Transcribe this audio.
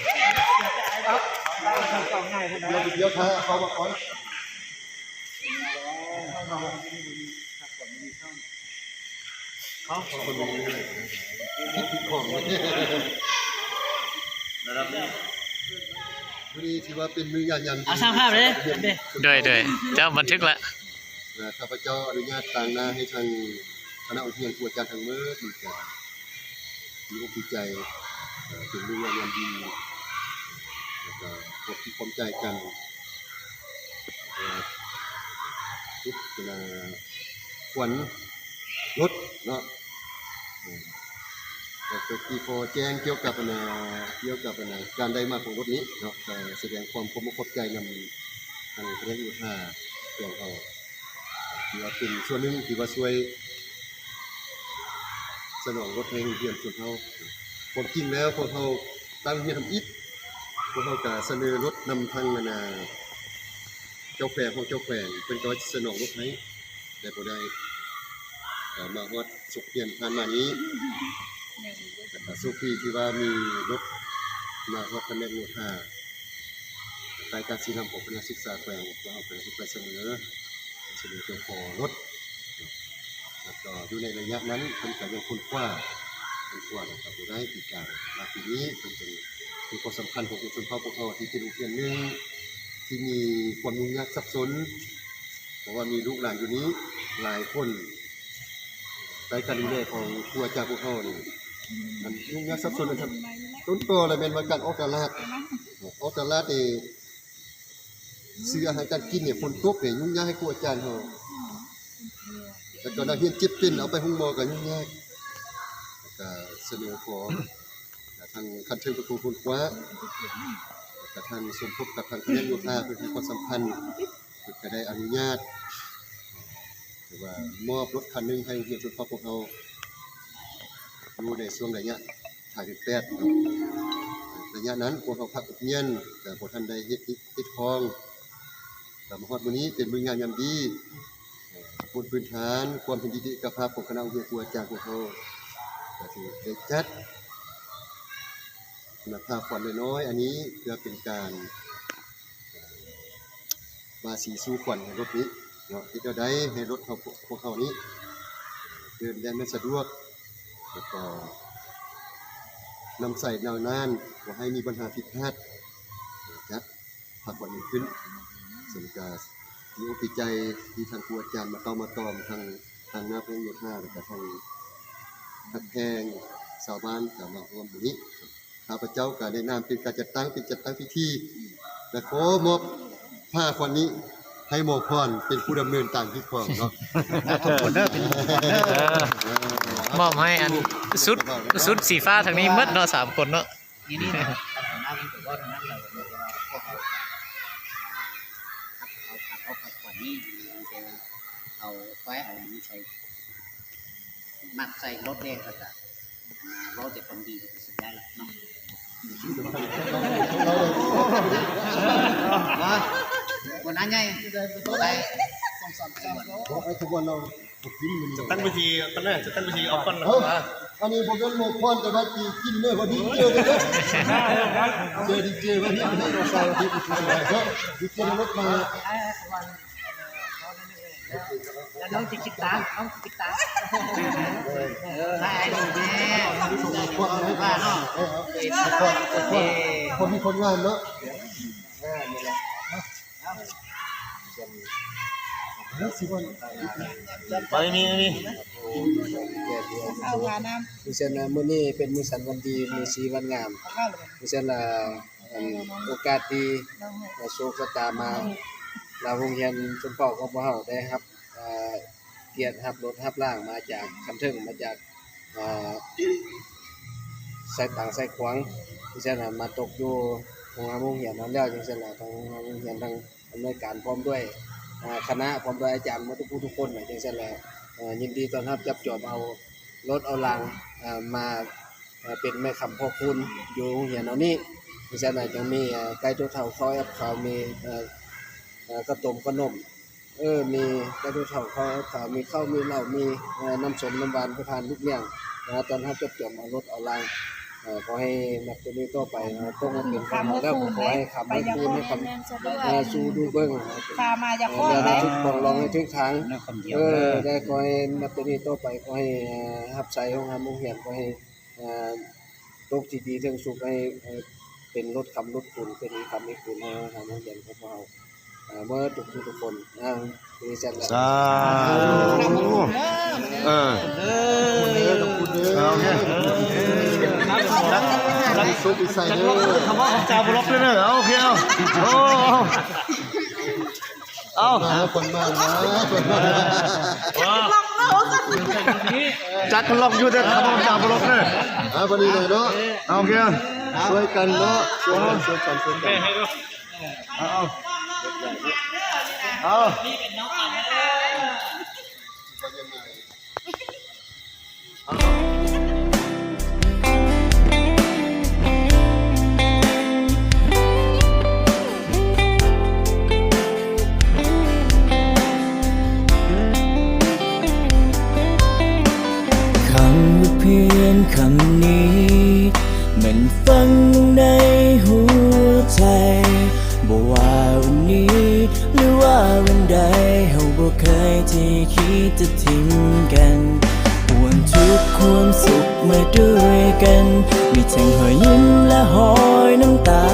ດຽວ ດຽວຖ້າເຂົາມາກ່ອນ ເຂົາຄົນນີ້ຜິດຜິດຂອງ ລະດັບນີ້ ມື້ນີ້ຖືວ່າເປັນມື້ງາມຍາມດີ ອາ ຊ່າງພາບເດ້ ໂດຍ ໂດຍ ເຈົ້າບັນທຶກລະ ແລະ ຂ້າພະເຈົ້າອະນຸຍາດຕາງໜ້າໃຫ້ທາງຄະນະອົງຮຽນ ຄູອາຈານທັງໝົດ ທີ່ຈະດີອົກດີໃຈ ເອີ ເປັນມື້ງາມຍາມດີ ແລ້ວກໍຄວາມຄິດຄວາມໃຈກັນ ເອີ ເຮັດເປັນ ເອີ ຂວັນລົດເນາະ ເອີ ແລ້ວກໍທີ່ຂໍແຈ້ງກ່ຽວກັບ ອັນນ່າ ກ່ຽວກັບ ອັນນ່າ ການໄດ້ມາຂອງລົດນີ້ເນາະ ກໍສະແດງຄວາມຂອບອົກຂອບໃຈນຳທາງພະແນກໂຍທາແຂວງເຮົາ ຖືວ່າເປັນສ່ວນໜຶ່ງທີ່ວ່າຊ່ວຍສະໜອງລົດໃຫ້ໂຮງຮຽນຊົນເຜົ່າ. ຄວາມຈິງແລ້ວພວກເຮົາຕັ້ງໂຮງຮຽນທຳອິດ ພວກເຮົາກະສະເໜີລົດນຳທາງ ອັນນ່າ ເຈົ້າແຂວງ ຂອງເຈົ້າແຂວງ ເພິ່ນກໍວ່າສະໜອງລົດໃຫ້ ແຕ່ບໍ່ໄດ້ ກໍມາຮອດສົກຮຽນຜ່ານມານີ້ ກໍໂຊກດີທີ່ວ່າມີລົດມາຮອດພະແນກໂຍທາ ໃຕ້ການຊີ້ນຳຂອງພະແນກສຶກສາແຂວງ ພວກເຮົາກໍໄດ້ໄປສະເໜີ ສະເໜີເພື່ອຂໍລົດ ແລ້ວກໍຢູ່ໃນໄລຍະນັ້ນເພິ່ນກໍຍັງຄົ້ນຄວ້າ ຄົ້ນຄວ້າແລ້ວກໍບໍ່ໄດ້ ປີກາຍ ມາປີນີ້ເພິ່ນຈຶ່ງເຫັນຄວາມສຳຄັນຂອງຊຸມຊົນເຜົ່າພວກເຮົາ ທີ່ເປັນໂຮງຮຽນໜຶ່ງທີ່ມີຄວາມຫຍຸ້ງຍາກສັບສົນ ເພາະວ່າມີລູກຫຼານຢູ່ນີ້ຫຼາຍຄົນ ໃຕ້ການດູແລຂອງຄູອາຈານພວກເຮົານີ້ ອັນຫຍຸ້ງຍາກສັບສົນນັ້ນ ຕົ້ນຕໍລະແມ່ນວ່າການອອກຕະຫຼາດ ອອກຕະຫຼາດນີ້ ຊື້ອາຫານການກິນນີ້ ຝົນຕົກນີ້ຫຍຸ້ງຍາກໃຫ້ຄູອາຈານເຮົາ ແລ້ວກໍນັກຮຽນເຈັບເປັນເອົາໄປໂຮງໝໍກໍຫຍຸ້ງຍາກ ກໍສະເໜີຂໍ ທາງຂັ້ນເທິງເພິ່ນຄົງຄົ້ນຄວ້າ ແລ້ວກໍທາງສົມທົບກັບທາງພະແນກໂຍທາ ເພິ່ນໃຫ້ຄວາມສຳຄັນ ເພິ່ນກໍໄດ້ອະນຸຍາດ ຫຼືວ່າມອບລົດຄັນໜຶ່ງໃຫ້ໂຮງຮຽນຊົນເຜົ່າພວກເຮົາ ຢູ່ໃນຊ່ວງໄລຍະ ທ້າຍເດືອນແປດເນາະ ໄລຍະນັ້ນພວກເຮົາພັກອົບຮຽນ ກໍບໍ່ທັນໄດ້ເຮັດກິດເຮັດຂອງ ກໍມາຮອດມື້ນີ້ເປັນມື້ງາມຍາມດີ ບົນພື້ນຖານຄວາມເຫັນດີເອກະພາບຂອງຄະນະໂຮງຮຽນຄູອາຈານພວກເຮົາ ກໍຖືໄດ້ຈັດ ອັນນ່າ ພາຂວັນນ້ອຍໆ ອັນນີ້ເພື່ອເປັນການ ບາສີສູ່ຂວັນໃຫ້ລົດນີ້ເນາະ ເຮັດແນວໃດໃຫ້ລົດເຮົາ ພວກເຮົານີ້ເດີນໄດ້ແມ່ນສະດວກ ແລ້ວກໍນ້ຳໃສນາວນານ ບໍ່ໃຫ້ມີບັນຫາຜິດພາດ ຈະພັກຜ່ອນດີຂຶ້ນ. ສະນັ້ນກະດີອົກດີໃຈທີ່ທາງຄູອາຈານມາເຕົ້າມາຕອມ ທັງ ທັງໜ້າພະແນກໂຍທາ ແລ້ວກະທັງຮັກແພງຊາວບ້ານ ກະມາຮ່ວມມື້ນີ້. ຂ້າພະເຈົ້າກໍໃນນາມເປັນການຈັດຕັ້ງ ເປັນຈັດຕັ້ງພິທີ ແລະ ຂໍມອບຜ້າຂວັນນີ້ໃຫ້ໝໍພອນເປັນຜູ້ດຳເນີນການຮີດຄອງເນາະ. ມອບໃຫ້ອັນຊຸດ ຊຸດສີຟ້າທາງນີ້ໝົດເນາະ ສາມຄົນເນາະ. ນີ້ນີ້ເນາະ ຄັນເອົາມາເພິ່ນກໍເວົ້າເທົ່ານັ້ນແຫຼະ ເພາະວ່າພວກເຮົາ ເອົາ ເອົາ ເອົາຂວັນນີ້ ເອົາໄວ້ ເອົາອັນນີ້ໃສ່ ມັດໃສ່ລົດແດ່ ແລ້ວກໍ ອ່າ ເວົ້າແຕ່ຄວາມດີກໍສຸດຍອດແລ້ວເນາະ. ບໍ່ໜ້າໃຫຍ່ ບໍ່ໄດ້ ບໍ່ໄດ້ ຈັດຕັ້ງເວທີກ່ອນເດີ ຈັດຕັ້ງເວທີເອົາກ່ອນນະ. ເອົ້າ ອັນນີ້ບໍ່ແມ່ນໝໍພອນ ແຕ່ວ່າຕີກິນເດີ ວ່າດີເຈເດີ ເຈີດີເຈ ວ່າດີເຈ ວ່າດີເຈ ເນາະ ດີເຈລົດມາ ແລ້ວນ້ອງຊິຄິດຕາມ ນ້ອງຊິຄິດຕາມ ເອີ ໄດ້ ໄດ້ ໄດ້ ວ່າເນາະ ເອີ ຄົນ ຄົນມີຜົນງານເນາະ ເອີ ນີ້ແຫຼະ. ໄປ ມີ ມີ ເອົາພານຳ ເຊັ່ນມື້ນີ້ເປັນມື້ສັນວັນດີ ມື້ສີວັນງາມ ເຊັ່ນ ອັນ ໂອກາດດີ ໂຊກຊະຕາມາ ແລ້ວໂຮງຮຽນຊົນເຜົ່າຂອງພວກເຮົາໄດ້ຮັບ ເອີ ກຽດຮັບລົດຮັບລາງມາຈາກຂັ້ນເທິງ ມາຈາກ ເອີ ສາຍຕາງສາຍຂວາງ ຈັ່ງຊັ້ນນະ ມາຕົກຢູ່ໂຮງຮຽນ ໂຮງຮຽນນັ້ນແລ້ວ ຈັ່ງຊັ້ນນະ ທາງໂຮງຮຽນ ທາງອຳນວຍການ ພ້ອມດ້ວຍ ເອີ ຄະນະ ພ້ອມດ້ວຍອາຈານໝົດທຸກຜູ້ທຸກຄົນນະ ຈັ່ງຊັ້ນແຫຼະ ເອີ ຍິນດີຕ້ອນຮັບຈັບຈອບເອົາລົດເອົາລາງ ເອີ ມາ ເອີ ເປັນແມ່ຄ້ຳພໍ່ຄູນຢູ່ໂຮງຮຽນເຮົານີ້ ຈັ່ງຊັ້ນນະ ຍັງມີ ເອີ ໄກ່ຕົວເຖົ້າ ເຂົ້າແອັບເຂົ້າ ມີ ເອີ ເອີ ເຂົ້າຕົ້ມຂະໜົມ ເອີ ມີກະດູເຖົ້າ ເຂົ້າຂາວ ມີເຂົ້າ ມີເຫຼົ້າ ມີ ເອີ ນ້ຳສົ້ມນ້ຳຫວານ ປະທານລູກເມຍ ນະ ຕ້ອນຮັບຈັບຈອມເອົາລົດເອົາລາງ ເອີ ຂໍໃຫ້ນັບແຕ່ນີ້ຕໍ່ໄປ ເອີ ຕົກມາເປັນຂອງເຮົາແລ້ວ ຂໍໃຫ້ຄ້ຳໃຫ້ຄູນ ໃຫ້ຄ້ຳ ເອີ ສູ່ດູເບິ່ງ ພາມາຢ່າຟ້ອງ ເອີ ໃຫ້ຖືກປອງລອງ ໃຫ້ຖືກທາງ ເອີ ໄດ້ ຂໍໃຫ້ນັບແຕ່ນີ້ຕໍ່ໄປ ຂໍໃຫ້ ເອີ ຮັບໃຊ້ໂຮງຮຽນ ໂຮງຮຽນ ຂໍໃຫ້ ເອີ ຕົກທີ່ດີເທິງສຸກ ໃຫ້ ເອີ ເປັນລົດຄ້ຳລົດຄູນ ເປັນອີກຄ້ຳອີກຄູນ ໃຫ້ໂຮງຮຽນຂອງພວກເຮົາ ເອີ ເບິດທຸກຜູ້ທຸກຄົນ ເອີ ມີແຊນແລ້ວ ສາທຸ ເອີ ເອີ ໂອເຄ ສຸກອີກໃສ່ເດີ ຄຳວ່າຂອບໃຈບໍ່ລັອກເດີ ເອົາ ໂອເຄ ເອົາ ເອົາ ເອົາ ຄົນມາ ຄົນມາ ຈັກກັນລັອກຢູ່ ແຕ່ຄຳວ່າຈາບໍ່ລັອກເດີ ເອົາ ພໍດີເລີຍເນາະ ເອົາ ໂອເຄ ຊ່ວຍກັນເນາະ ຊ່ວຍກັນ ຊ່ວຍກັນ ຊ່ວຍກັນ ເອົາ ເອົາ ເອົາ. ຄຳວ່າເພື່ອນຄຳນີ້ ແມ່ນຝັງໃນຫົວໃຈ ບໍ່ວ່າວັນນີ້ ຫຼືວ່າວັນໃດ ເຮົາບໍ່ເຄີຍທີ່ຄິດຈະຖິ້ມກັນ ຮ່ວມທຸກຮ່ວມສຸກມາດ້ວຍກັນ ມີທັງຮອຍຍິ້ມ ແລະ ຮອຍນ້ຳຕາ.